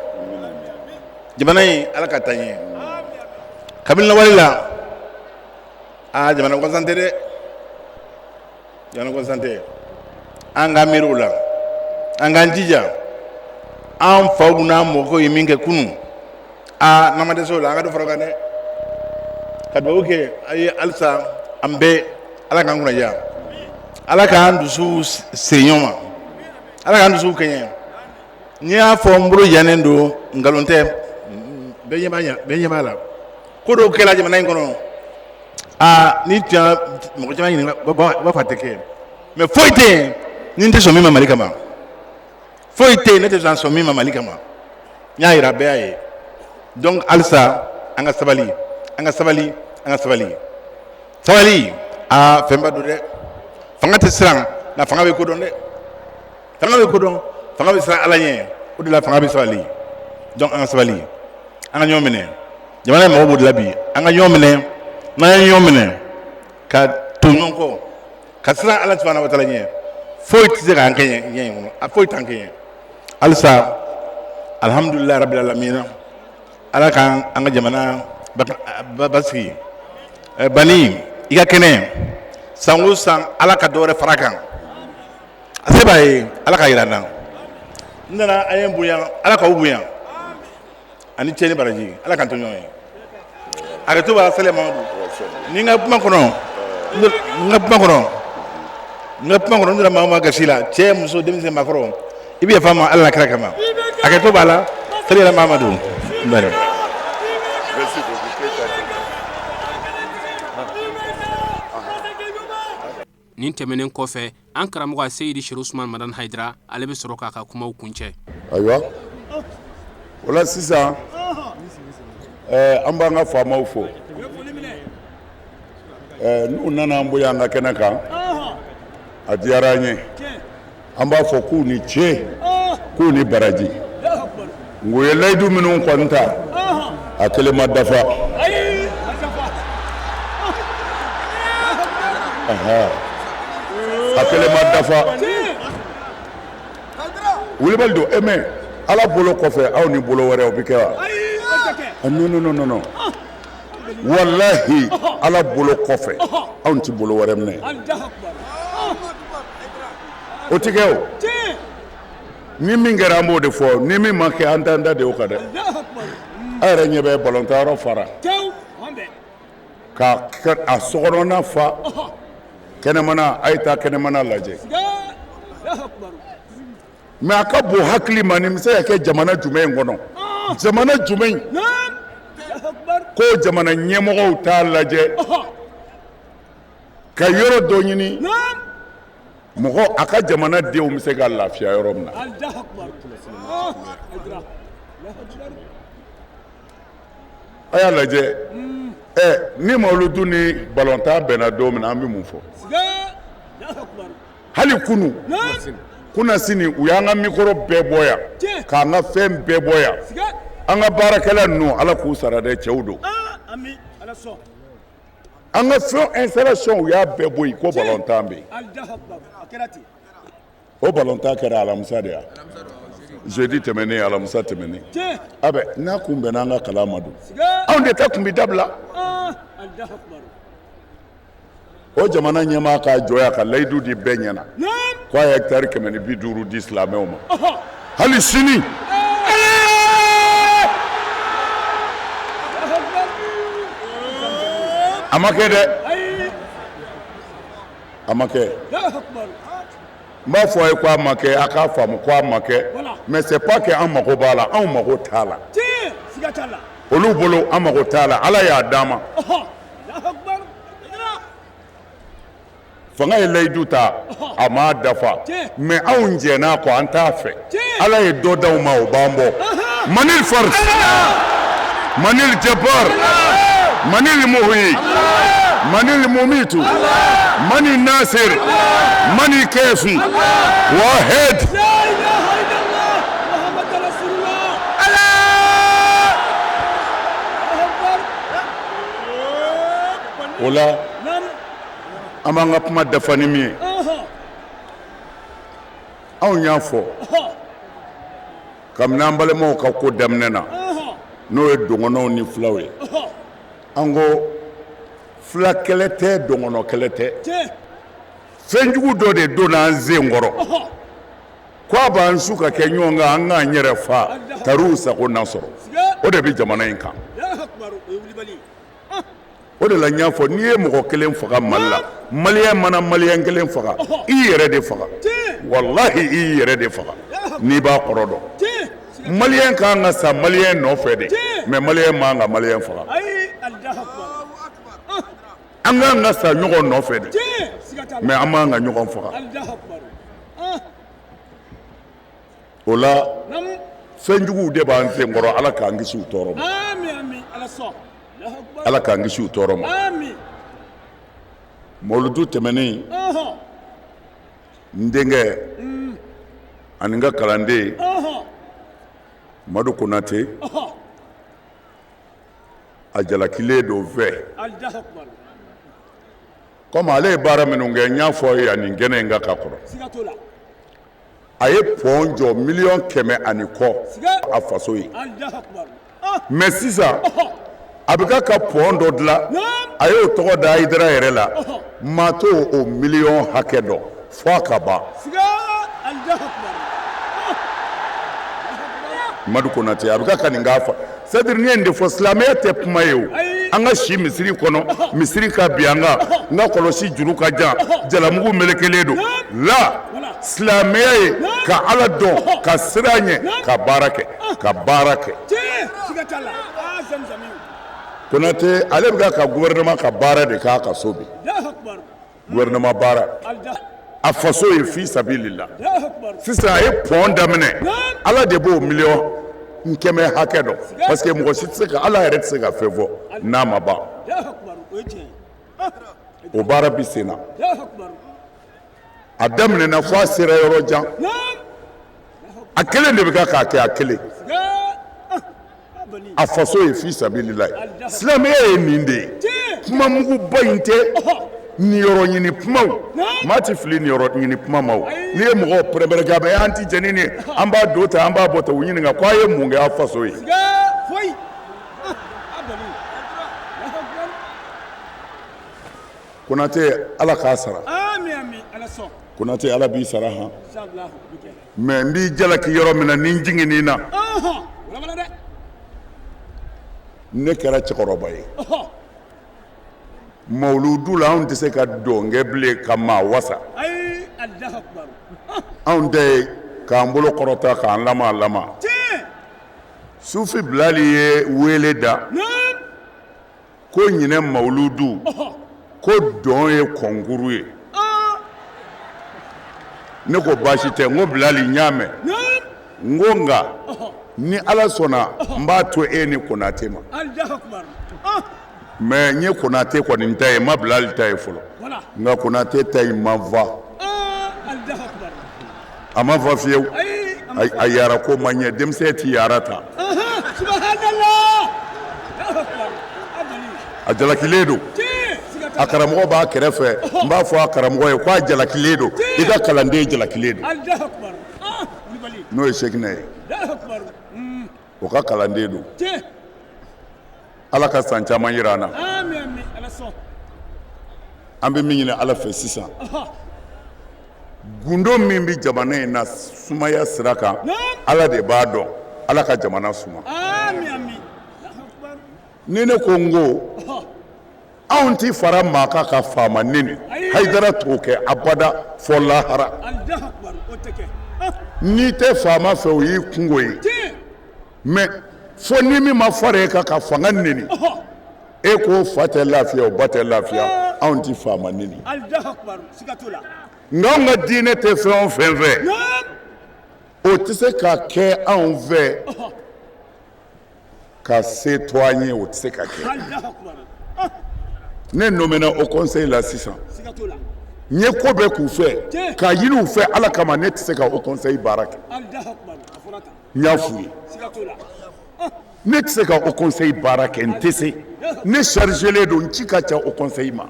jamana in ala ka taa ɲɛ kabini lawale la aa jamana gansan tɛ dɛ jamana gansan tɛ an ka miiri o la an k'an jija an faw n'an mɔkɛw ye min kɛ kunun aa n'an ma dɛsɛ o la an ka dɔ fara o kan dɛ ka dugawu kɛ a ye halisa an bɛɛ ala k'an kunna diya ala k'an dusuw siri ɲɔgɔn ma ala k'an dusuw kɛɲɛ n'i y'a fɔ n bolo jannen don nkalon tɛ bɛɛ ɲɛ b'a la ko dɔw kɛra jamana in kɔnɔ aa n'i tun y'a mɔgɔ caman ɲininka u b'a fɔ a tɛ kɛ mais foyi tɛ yen ni n tɛ sɔn min ma mali kama foyi tɛ yen ne tɛ sɔn min ma mali kama n y'a yira bɛɛ y'a ye donc halisa an ka sabali an ka sabali an ka sabali sabali aa fɛnba don dɛ fanga tɛ siran nka fanga bɛ ko dɔn dɛ fanga bɛ ko dɔn fanga bɛ siran ala ɲɛ o de la fanga bɛ sabali donc an ka sabali an ka ɲɔgɔn minɛ jamana in mago b'o de la bi an ka ɲɔgɔn minɛ n'an ye ɲɔgɔn minɛ ka to ɲɔgɔn kɔ ka siran ala subahana wa taala ɲɛ foyi tɛ se k'an kɛɲɛ diɲɛ in kɔnɔ a foyi t'an kɛɲɛ halisa alihamudulilayi rabil alamina ala k'an an ka jamana basigi bani i ka kɛnɛ san o san ala ka dɔ wɛrɛ fara kan a se b'a ye ala ka yira n na n nana a ye n bonya ala k'aw bonya ani cɛ ni baraji ala k'an to ɲɔgɔn ye a ka to b'a sɛlɛ mamadu ni n ka kuma kɔnɔ n ka kuma kɔnɔ n ka kuma kɔnɔ n donna maa o maa gasi la cɛ muso denmisɛn maakɔrɔ i bɛ yafa n ma ala n'a kira kama a ka to b'a la sali ala mamadu n bɛrɛ Nin tɛmɛnen kɔfɛ an karamɔgɔ Seyidi Serifu Usumani Madani Hayidara ale bɛ sɔrɔ k'a ka kumaw kuncɛ. Ayiwa o la sisan an b'an ka faamaw fo n'u nana an bonya an ka kɛnɛ kan a diyara an ye an b'a fɔ k'u ni ce k'u ni baraji u ye layidu minnu kɔni ta a kelen ma dafa a kelen ma dafa wulibali don e mais ala bolo kɔfɛ aw ni bolo wɛrɛ o bɛ kɛ wa non non non non walahi ala bolo kɔfɛ anw tɛ bolo wɛrɛ minɛ o tɛ kɛ o ni min kɛra an b'o de fɔ ni min ma kɛ an t'an da de o kan dɛ a yɛrɛ ɲɛ bɛ balontan yɔrɔ fara ka a sokɔnɔna fa kɛnɛmana a ye taa kɛnɛmana lajɛ mais a ka bon hakili ma nin bɛ se ka kɛ jamana jumɛn in kɔnɔ jamana jumɛn ko jamana ɲɛmɔgɔw t'a lajɛ ka yɔrɔ dɔ ɲini mɔgɔ a ka jamana denw bɛ se ka lafiya yɔrɔ min na a y'a lajɛ ɛ ni mawuludu ni balontan bɛnna don min na an bɛ mun fɔ hali kunu kunasini u y'an ka mikoro bɛɛ bɔ yan k'an ka fɛn bɛɛ bɔ yan an ka baarakɛla ninnu ala k'u sara dɛ cɛw don an ka fɛn installation u y'a bɛɛ bɔ yen ko balontan bɛ yen o balontan kɛra alamisa de ya jeudi tɛmɛnen alamisa tɛmɛnen a bɛ n'a kun bɛnna an ka kalan ma don anw de ta kun bɛ dabila o jamana ɲɛmaa k'a jɔ yan ka layidu di bɛɛ ɲɛna ko a ye hɛkitari 150 di silamɛw ma hali sini a ma kɛ dɛ a ma kɛ n b'a fɔ a ye ko a ma kɛ a k'a faamu ko a ma kɛ mais c'est pas que an mago b'a la anw mago t'a la olu bolo an mago t'a la ala y'a d'an ma fanga ye layidu ta a m'a dafa mais anw jɛn'a kɔ an t'a fɛ ala ye dɔ d'aw ma o b'an bɔ manil fard manil jabbar manil muhyi manil mumitu Mani nasir mani kɛfi wahid. O la an b'an ka kuma dafa ni min ye, anw y'a fɔ kabini an balimaw ka ko daminɛ na, n'o ye dɔgɔnɔw ni fulaw ye, an ko fula kɛlɛ tɛ, dɔgɔnɔ kɛlɛ tɛ, fɛnjugu dɔ de donna an sen kɔrɔ ko a b'an su ka kɛ ɲɔgɔn kan, an k'an yɛrɛ fa tariw sago na sɔrɔ. O de bɛ jamana in kan. O de la n y'a fɔ, n'i ye mɔgɔ kelen faga Mali la, maliyɛn mana maliyɛn kelen faga, i yɛrɛ de faga, walahi i yɛrɛ de faga n'i b'a kɔrɔ dɔn. Maliyɛn kan ka sa maliyɛn nɔfɛ de, mais maliyɛn man ka maliyɛn faga. An kan ka sa ɲɔgɔn nɔfɛ de, mais an man ka ɲɔgɔn faga. O la fɛnjuguw de b'an sen kɔrɔ, Ala k'an kisi u tɔɔrɔ ma. Ala k'an kisi u tɔɔrɔ ma. Mawuludu tɛmɛnen, n denkɛ ani n ka kalanden Madu Konate, a jalakilen don fɛ komi ale ye baara minnu kɛ, n y'a fɔ yan nin kɛnɛ in kan ka kɔrɔ. A ye pɔn jɔ 100 miliyɔn ni kɔ a faso ye, mais sisan a bɛ ka pɔn dɔ dilan, a y'o tɔgɔ da Hayidara yɛrɛ la. Maa t'o o miliyɔn hakɛ dɔn fo a ka ban. Madu Konate a bɛ ka nin k'a fa, c'est à dire n'i ye nin de fɔ, silamɛya tɛ kuma ye o. An ka si misiri kɔnɔ, misiri ka bin an kan, n ka kɔlɔsi juru ka jan, jalamugu melekelen don la. Silamɛya ye ka Ala dɔn, ka siran ɲɛ, ka baara kɛ, ka baara kɛ. Konate ale bɛ ka gouvernement ka baara de k'a ka so bi, gouvernement baara a faso ye fi sabilila. Sisan a ye pɔn daminɛ, Ala de b'o 100 miliyɔn hakɛ dɔn, parce que mɔgɔ si tɛ se ka, Ala yɛrɛ tɛ se ka fɛn fɔ n'a ma ban. O baara bi sen na, a daminɛna fo a sera yɔrɔ jan. A kelen de bɛ ka k'a kɛ, a kelen, a faso ye fi sabilila. Silamɛya ye nin de ye, kuma muguba in tɛ, niyɔrɔ ɲini kumaw. Maa ti fili niyɔrɔ ɲini kuma ma. O n'i ye mɔgɔw pɛrɛn-pɛrɛn k'a bɛ an ti jɛn ni nin ye, an b'a don tan, an b'a bɔ tan, u ɲininka ko a ye mun kɛ a faso ye. Konate, Ala k'a sara. Konate, Ala b'i sara han. Mais n b'i jalaki yɔrɔ min na ni n jiginn'i na, ne kɛra cɛkɔrɔba ye mawuludu la, anw tɛ se ka dɔn kɛ bilen ka maa wasa. Anw tɛ ye k'an bolo kɔrɔta k'an lama lama. Sufi Bilali ye wele da ko ɲinɛ mawuludu ko dɔn ye kɔnkuru ye. Ne ko baasi tɛ, n ko Bilali, n y'a mɛn. N ko nka ni Ala sɔnna, n b'a to e ni Konate ma. Mais n ye Konate kɔni ta ye, n ma Bilali ta ye fɔlɔ. Nka Konate ta in ma fa, a ma fa fiyewu. A yara ko ma ɲɛ, denmisɛn ti yara ta. A jalakilen don, a karamɔgɔ b'a kɛrɛfɛ. N b'a fɔ a karamɔgɔ ye ko a jalakilen don, i ka kalanden jalakilen don, n'o ye Sekinɛ ye, o ka kalanden don. Ala ka san caman yira an na. An bɛ min ɲini Ala fɛ sisan, gundo min bɛ jamana in na sumaya sira kan, Ala de b'a dɔn. Ala ka jamana suma. Ni ne ko n ko anw ti fara maa kan ka faama neni, Hayidara t'o kɛ abada fɔ lahara. N'i tɛ faama fɛ, o y'i kungo ye, mais fo ni min ma fara e kan ka fanga neni, e k'o fa tɛ lafiya, o ba tɛ lafiya. Anw ti faama neni, nka anw ka diinɛ tɛ fɛn o fɛn fɛ, o tɛ se ka kɛ anw fɛ ka se to an ye, o tɛ se ka kɛ. Ne nommena haut conseil la sisan, n ye ko bɛɛ k'u fɛ k'a ɲini u fɛ Ala kama, ne tɛ se ka haut conseil baara kɛ. N y'a f'u ye, ne tɛ se ka haut conseil baara kɛ, n tɛ se. Ne chargelen don, n ci ka ca haut conseil ma.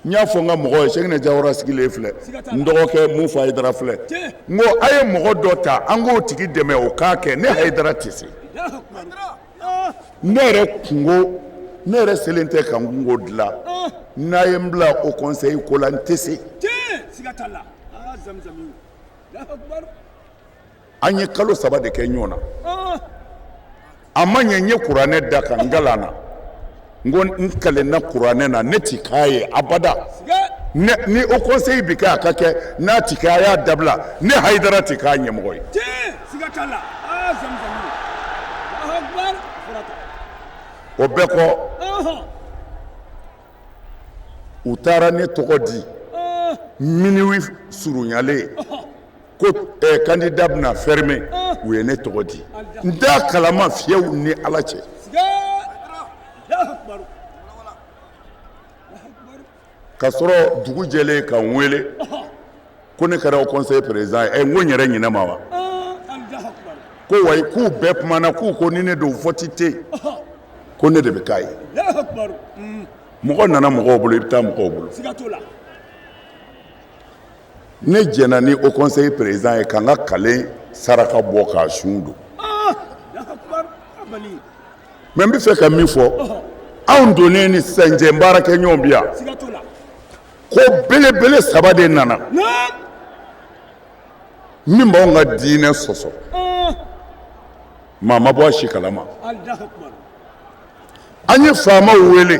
N y'a fɔ n ka mɔgɔw ye, Sɛkinɛ Jawara sigilen filɛ, n dɔgɔkɛ Mufa Hayidara filɛ, n ko a ye mɔgɔ dɔ ta, an k'o tigi dɛmɛ o k'a kɛ, ne Hayidara tɛ se. Ne yɛrɛ kunko, ne yɛrɛ selen tɛ ka n kunko dilan, n'a ye n bila haut conseil ko la, n tɛ se. An ye kalo 3 de kɛ ɲɔgɔn na, a ma ɲɛ, n ye kuranɛ da ka n kalan na, n ko n kalenna kuranɛ na, ne ti k'a ye abada. Ni haut conseil bi kɛ, a ka kɛ, n'a ti kɛ, a y'a dabila. Ne Hayidara ti k'a ɲɛmɔgɔ ye. O bɛɛ kɔ, u taara ne tɔgɔ di minuit surunyalen ko candidat bɛna fermer, u ye ne tɔgɔ di. N t'a kalama fiyewu ni Ala cɛ. Ka sɔrɔ dugu jɛlen ka n wele ko ne kɛra haut conseil président ye. N ko n yɛrɛ ɲinɛ ma wa? Ko wayi, k'u bɛɛ kumana, k'u ko ni ne don vote tɛ yen, ko ne de bɛ k'a ye. Mɔgɔ nana mɔgɔw bolo, i bɛ taa mɔgɔw bolo. Ne jɛnna ni haut conseil président ye ka n ka kalen saraka bɔ k'a sun don. Mais n bɛ fɛ ka min fɔ, anw donnen ni sisan cɛ, n baarakɛɲɔgɔn bi yan, ko belebele 3 de nana min b'anw ka diinɛ sɔsɔ, maa ma bɔ a si kalama. An ye faamaw wele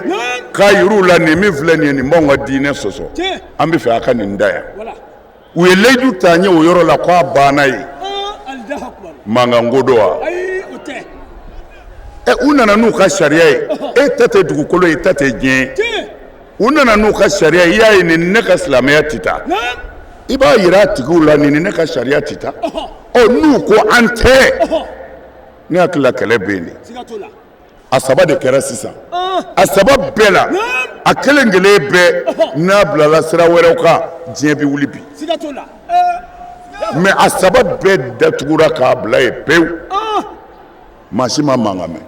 k'a yir'u la, nin min filɛ nin ye, nin b'anw ka diinɛ sɔsɔ, an bɛ fɛ a ka nin da yan. U ye layidu ta an ye o yɔrɔ la k'a banna yen. Mankan ko don wa? U nana n'u ka sariya ye, e ta tɛ dugukolo ye, e ta tɛ diɲɛ ye. U nana n'u ka sariya ye, i y'a ye nin ni ne ka silamɛya tɛ taa, i b'a yira a tigiw la nin ni ne ka sariya tɛ taa. Ɔ n'u ko an tɛ, ne hakili la kɛlɛ bɛ yen de. A 3 de kɛra sisan, a 3 bɛɛ la, a kelen kelen bɛɛ n'a bilala sira wɛrɛw kan, diɲɛ bɛ wuli bi. Mais a 3 bɛɛ datugura k'a bila yen pewu, maa si ma mankan mɛn.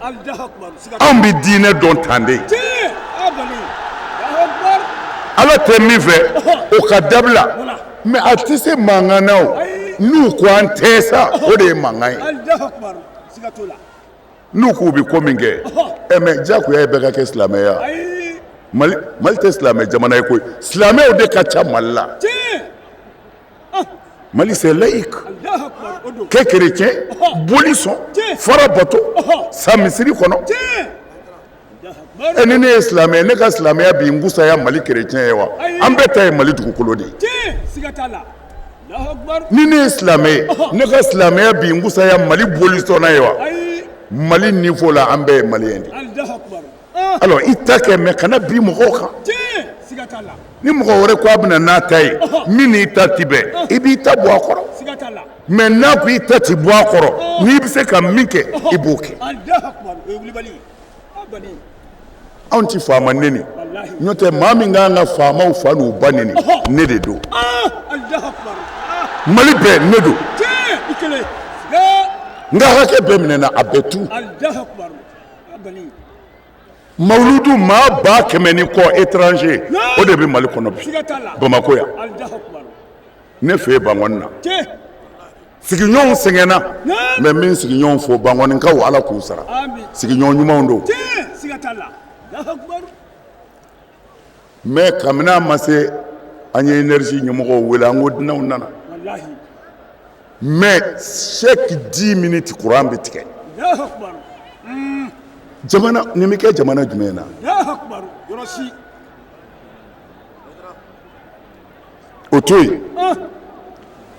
Anw bɛ diinɛ dɔn tan de. Ala tɛ min fɛ o ka dabila, mais a tɛ se mankan na o. N'u ko an tɛ sa, o de ye mankan ye. N'u k'u bɛ ko min kɛ, ɛ mais diyagoya ye bɛɛ ka kɛ silamɛ ye wa? Mali tɛ silamɛ jamana ye koyi, silamɛw de ka ca Mali la. Mali c'est laïque. Kɛ chrétien, boli sɔn, fara bato, sa misiri kɔnɔ. Ɛ ni ne ye silamɛ ye, ne ka silamɛya bi n kusaya Mali chrétien ye wa? An bɛɛ ta ye Mali dugukolo de ye. Ni ne ye silamɛ ye, ne ka silamɛya bi n kusaya Mali bolisɔnna ye wa? Mali niveau la, an bɛɛ ye malien de ye. Alors i ta kɛ, mais kana bin mɔgɔw kan. Ni mɔgɔ wɛrɛ ko a bɛna n'a ta ye min n'i ta ti bɛn, i b'i ta bɔ a kɔrɔ. Mais n'a ko i ta ti bɔ a kɔrɔ, n'i bɛ se ka min kɛ, i b'o kɛ. Anw ti faama neni, n'o tɛ maa min kan ka faamaw fa n'u ba neni, ne de don. Mali bɛɛ ne don. N ka hakɛ bɛɛ minɛna, a bɛɛ tu. Mawuludu maa 100,000 ni kɔ étranger, o de bɛ Mali kɔnɔ bi, Bamakɔ yan, ne fɛ yen Bankɔni na. Sigiɲɔgɔnw sɛgɛnna, mais min sigiɲɔgɔnw fo, Bankɔnikaw, Ala k'u sara, sigiɲɔgɔn ɲumanw don. Mais kabini a ma se, an ye énergie ɲɛmɔgɔw wele, an ko dunanw nana, mais chaque 10 minutes courant bɛ tigɛ. Jamana nin bɛ kɛ jamana jumɛn na? O to yen,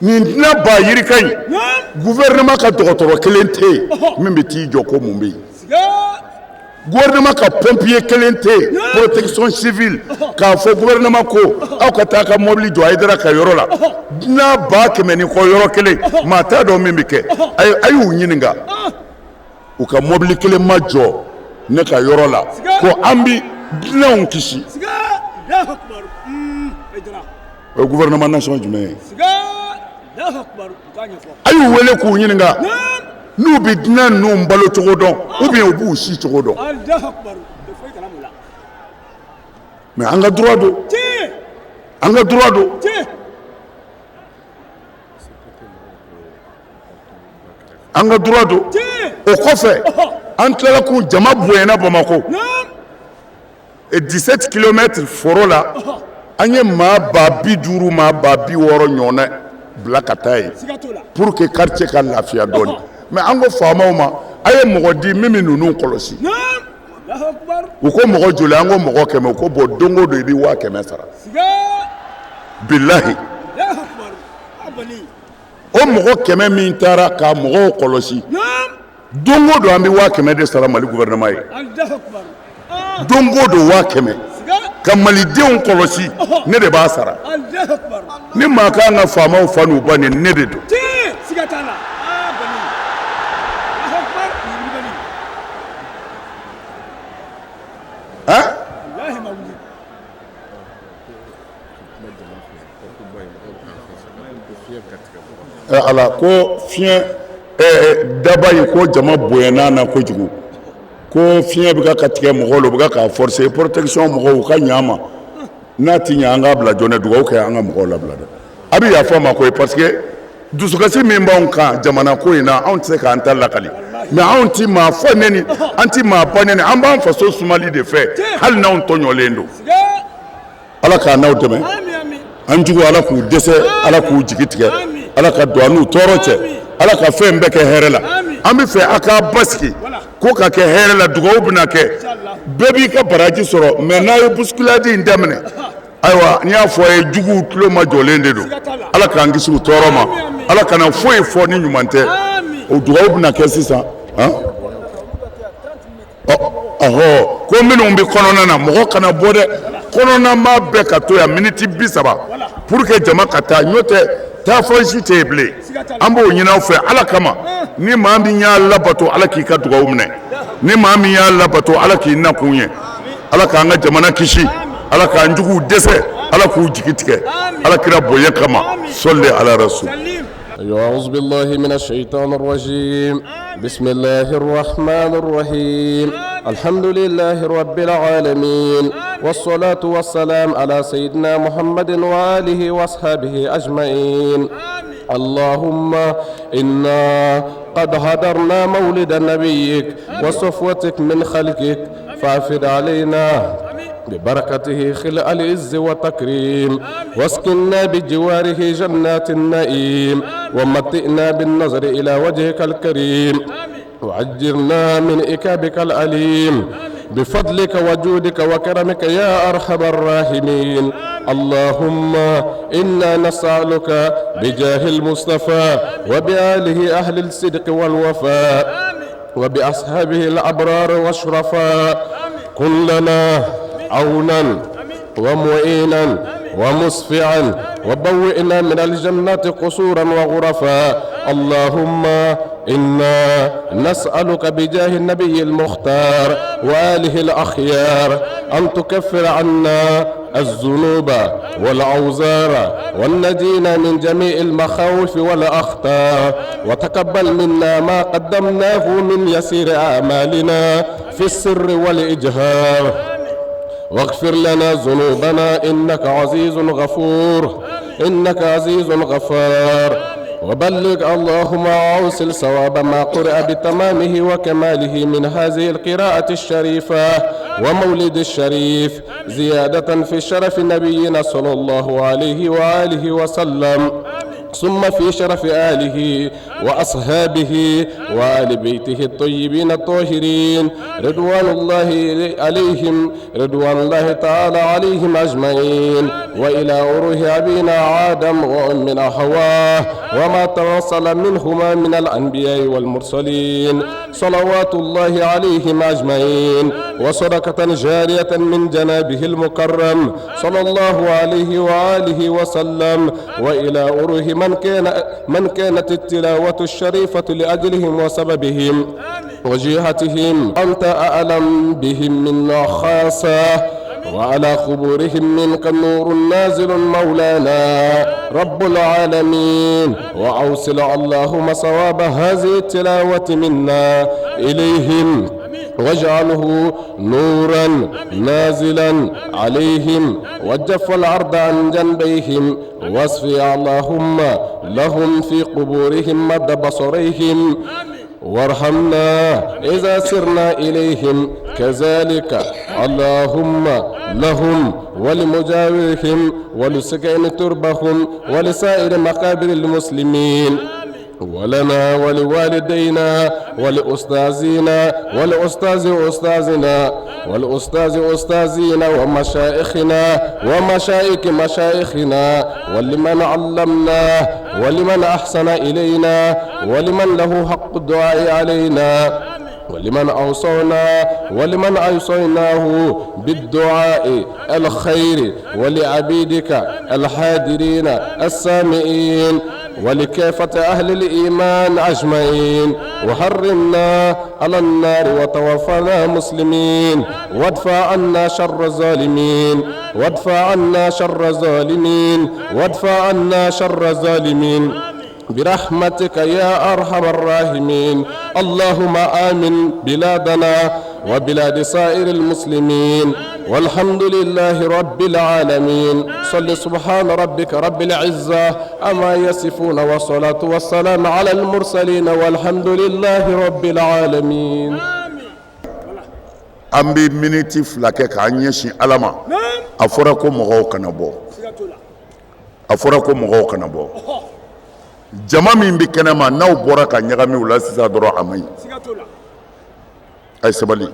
nin dunan ba yirika in, gouvernement ka dɔgɔtɔrɔ kelen tɛ yen min bɛ t'i jɔ ko mun bɛ yen. Gouvernement ka pompier kelen tɛ yen, protection civile, k'a fɔ gouvernement ko aw ka taa ka mobili jɔ Hayidara ka yɔrɔ la. Dunan 100,000 ni kɔ yɔrɔ kelen, maa t'a dɔn min bɛ kɛ. A y'u ɲininka, u ka mobili kelen ma jɔ ne ka yɔrɔ la ko an bi dunanw kisi. O ye gouvernement nation jumɛn ye? A y'u wele k'u ɲininka n'u bɛ dunan ninnu balo cogo dɔn ou bien u b'u si cogo dɔn. Mais an ka droit don, an ka droit don. An ka droit don. O kɔfɛ an tilala k'u jama bonyana Bamakɔ 17 kilomètres foro la, an ye maa 50 000 maa 60 000 ɲɔgɔnna bila ka taa yen pour que quartier ka lafiya dɔɔni. Mais an ko faamaw ma, a ye mɔgɔ di min bɛ ninnu kɔlɔsi. U ko mɔgɔ joli? An ko mɔgɔ 100. U ko bon, don o don i bɛ 100 000 sara. Bilahi, o mɔgɔ 100 min taara ka mɔgɔw kɔlɔsi, don o don an bɛ 100 000 de sara Mali gouvernement ye. Don o don 100 000 ka malidenw kɔlɔsi, ne de b'a sara. Ni maa kan ka faamaw fa n'u ba nin, ne de don. Hein? Ala ko fiɲɛ daba ye ko jama bonyana na kojugu, ko fiɲɛ bɛ ka tigɛ mɔgɔw la, u bɛ k'a forcer. Protection mɔgɔw, u ka ɲa ma n'a ti ɲɛ, an k'a bila joona. Dugawu kɛ an ka mɔgɔw labila dɛ. A bɛ yafa ma koyi, parce que dusukasi min b'anw kan jamana ko in na, anw tɛ se k'an ta lakali. Mais anw ti maa fa neni, an ti maa ba neni, an b'an faso sumali de fɛ, hali n'anw tɔɲɔlen don. Ala k'a n'aw dɛmɛ. An jugu, Ala k'u dɛsɛ, Ala k'u jigi tigɛ, Ala ka don an n'u tɔɔrɔ cɛ, Ala ka fɛn bɛɛ kɛ hɛrɛ la. An bɛ fɛ a k'a basigi ko ka kɛ hɛrɛ la. Dugawu bɛna kɛ, bɛɛ b'i ka baraji sɔrɔ. Mais n'a ye bousculade in daminɛ, ayiwa, n y'a fɔ a ye, juguw tulo ma jɔlen de don. Ala k'an kisi u tɔɔrɔ ma. Ala kana foyi fɔ ni ɲuman tɛ. O dugawu bɛna kɛ sisan. Han, ɔhɔ, ko minnu bɛ kɔnɔna na, mɔgɔ kana bɔ dɛ. Kɔnɔna maa bɛɛ ka to yan miniti 30 pour que jama ka taa, n'o tɛ taafan si tɛ yen bilen. An b'o ɲini aw fɛ Ala kama. Ni maa min y'a labato, Ala k'i ka dugawu minɛ. Ni maa min y'a labato, Ala k'i nakun ye. Ala k'an ka jamana kisi, Ala k'an juguw dɛsɛ, Ala k'u jigi tigɛ, Ala kira bonya kama. Sɔli ala rasul. أعوذ بالله من الشيطان الرجيم. بسم الله الرحمن الرحيم. الحمد لله رب العالمين، والصلاة والسلام على سيدنا محمد وآله وأصحابه أجمعين. اللهم إنا قد هدرنا مولد نبيك وصفوتك من خلقك، فأفد علينا ببركته خلق العز والتكريم، واسكننا بجواره جنات النعيم، ومتئنا بالنظر إلى وجهك الكريم، وعجرنا من إكابك الأليم، بفضلك وجودك وكرمك يا أرحم الراحمين. اللهم إنا نسألك بجاه المصطفى وبآله أهل الصدق والوفاء وبأصحابه الأبرار والشرفاء، كن لنا عونا ومعينا ومسفعا، وبوئنا من الجنة قصورا وغرفا. اللهم إنا نسألك بجاه النبي المختار وآله الأخيار أن تكفر عنا الذنوب والأوزار، والنجينا من جميع المخاوف والأخطار، وتقبل منا ما قدمناه من يسير أعمالنا في السر والإجهار، واغفر لنا ذنوبنا إنك عزيز غفور، إنك عزيز غفار. وبلغ اللهم أوصل صواب ما قرأ بتمامه وكماله من هذه القراءة الشريفة ومولد الشريف، زيادة في شرف نبينا صلى الله عليه وآله وسلم، ثم في شرف آله وأصحابه وآل بيته الطيبين الطاهرين، رضوان الله عليهم، رضوان الله تعالى عليهم أجمعين، وإلى روح أبينا آدم وأمنا حواء وما توصل منهما من الأنبياء والمرسلين، صلوات الله عليهم أجمعين، وصدقة جارية من جنابه المكرم صلى الله عليه وآله وسلم، وإلى روح من كانت التلاوة الشريفة لأجلهم وسببهم، وجهتهم أنت أعلم بهم منا خاصة وعلى قبورهم منك النور النازل مولانا رب العالمين وأوصل اللهم صواب هذه التلاوة منا إليهم واجعله نورا نازلا عليهم وجف الأرض عن جنبيهم واصفي اللهم لهم في قبورهم مد بصريهم وارحمنا إذا سرنا إليهم كذلك اللهم لهم ولمجاورهم ولسكن تربهم ولسائر مقابر المسلمين ولنا ولوالدينا ولأستاذنا ولأستاذ أستاذنا والأستاذ أستاذنا ومشايخنا ومشايخ مشايخنا ولمن علمنا ولمن أحسن إلينا ولمن له حق الدعاء علينا ولمن أوصونا ولمن أوصيناه بالدعاء الخير ولعبيدك الحاضرين السامعين ولكافة أهل الإيمان أجمعين وحرمنا على النار وتوفنا مسلمين وادفع عنا شر الظالمين وادفع عنا شر الظالمين وادفع عنا شر الظالمين برحمتك يا أرحم الراحمين اللهم آمن بلادنا وبلاد سائر المسلمين والحمد لله رب العالمين صل سبحان ربك رب العزة أما يصفون والصلاة والسلام على المرسلين والحمد لله رب العالمين An bɛ miniti fila kɛ k'an ɲɛsin Ala ma a fɔra ko mɔgɔw kana bɔ a fɔra ko mɔgɔw kana bɔ jama min bɛ kɛnɛma n'aw bɔra ka ɲagami u la sisan dɔrɔn a man ɲi a ye sabali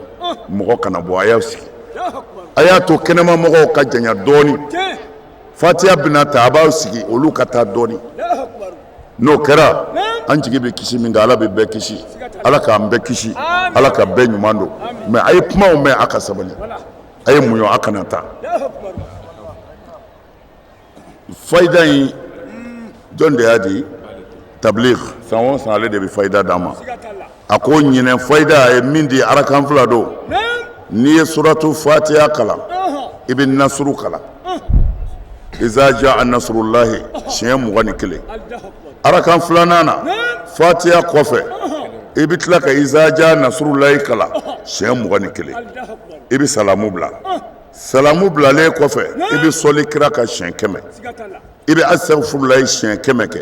mɔgɔ kana bɔ a y'aw sigi a y'a to kɛnɛma mɔgɔw ka janya dɔɔni fatiya bɛna ta a b'aw sigi olu ka taa dɔɔni n'o kɛra an jigi bɛ kisi min kan ala bɛ bɛɛ kisi ala k'an bɛɛ kisi ala ka bɛɛ ɲuman don mais a ye kumaw mɛn a ka sabali a ye muɲu a kana taa fayida in jɔn de y'a di tabligh san o san ale de bɛ fayida d'an ma a ko ɲinɛ fayida a ye min di arakan fila don n'i ye suratu fatiya kalan i bɛ nasuru kalan iza jaa nasurulahi siɲɛ 21 arakan filanan na fatiya kɔfɛ i bɛ tila ka iza jaa nasurulahi kalan siɲɛ 21 i bɛ salamu bila salamu bilalen kɔfɛ i bɛ sɔli kira kan siɲɛ 100 i bɛ asitagfurulayi siɲɛ 100 kɛ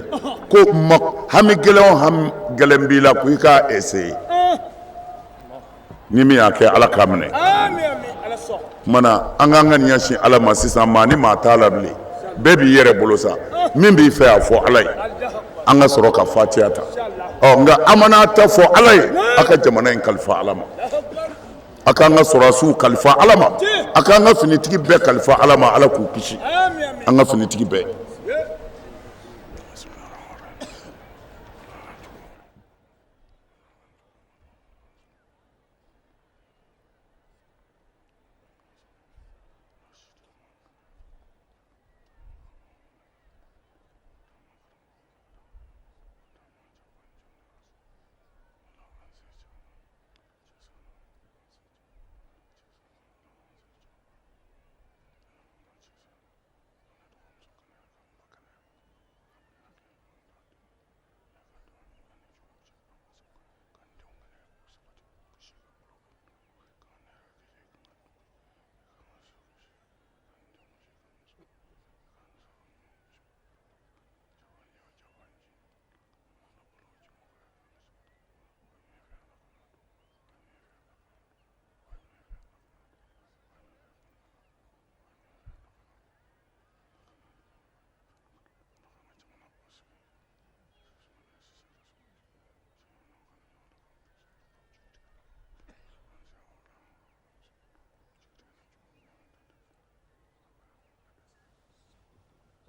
ko hami gɛlɛn o hami gɛlɛn b'i la ko i k'a essayer ni min y'a kɛ ala k'a minɛ tuma na an k'an ka ɲɛsin ala ma sisan maa ni maa t'a la bilen bɛɛ b'i yɛrɛ bolo sa min b'i fɛ a fɔ ala ye an ka sɔrɔ ka fatiya ta ɔ nka an mana ta fɔ ala ye a ka jamana in kalifa ala ma a k'an ka sɔrɔdasiw kalifa ala ma a k'an ka finitigi bɛɛ kalifa ala ma ala k'u kisi an ka finitigi bɛɛ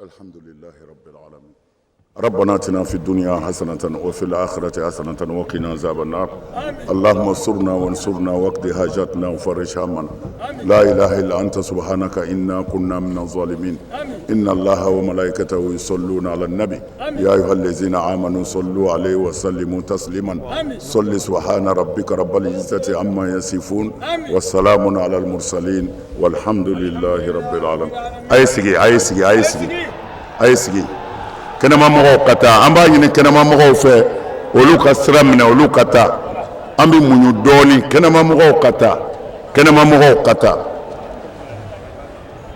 الحمد لله رب العالمين ربنا اتنا في الدنيا حسنة وفي الآخرة حسنة وقنا عذاب النار. اللهم انصرنا وانصرنا واقض حاجاتنا وفرج همنا. لا إله إلا أنت سبحانك إنا كنا من الظالمين. إن الله وملائكته يصلون على النبي يا أيها الذين آمنوا صلوا عليه وسلموا تسليما. صل سبحان ربك رب العزة عما يصفون والسلام على المرسلين والحمد لله رب العالمين. أي سيجي أي سيجي أي سيجي أي سيجي kɛnɛma mɔgɔw ka taa, an b'a ɲini kɛnɛma mɔgɔw fɛ olu ka sira minɛ, olu ka taa. An bɛ muɲu dɔɔni, kɛnɛma mɔgɔw ka taa, kɛnɛma mɔgɔw ka taa.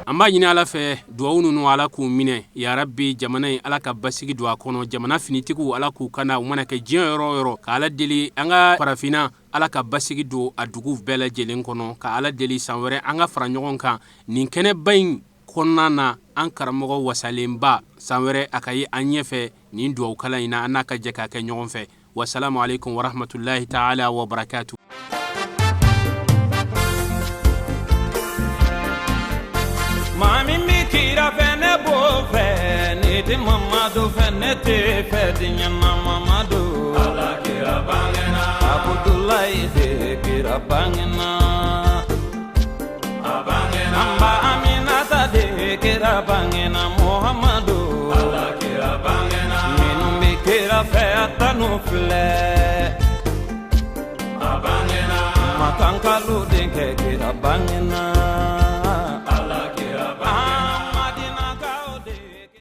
An b'a ɲini Ala fɛ duwawu ninnu Ala k'u minɛ ya rabbi. Jamana in Ala ka basigi don a kɔnɔ, jamana finitigiw Ala k'u kana u mana kɛ diɲɛ yɔrɔ o yɔrɔ, ka Ala deli an ka farafinna Ala ka basigi don a dugu bɛɛ lajɛlen kɔnɔ, ka Ala deli san wɛrɛ an ka fara ɲɔgɔn kan nin kɛnɛba in kɔnɔna na. An karamɔgɔ wasalenba san wɛrɛ a ka ye an ɲɛfɛ nin duwawu kalan in na, an n'a ka jɛ k'a kɛ ɲɔgɔn fɛ. Wasalamu aleykum warahmatulahi taala wa barakatu. Maa min bɛ kira fɛ ne b'o fɛ, ne tɛ Mamadu fɛ ne tɛ fɛ diɲɛ na Mamadu. Ala kira bangena. Abudulayi de kira bangena. A bangena. An ba Aminata de kira bangena Muhamadu. Ala kira bangena. Minnu bɛ kira fɛ a tanu filɛ. A bangena. Makankalu denkɛ kira bangena.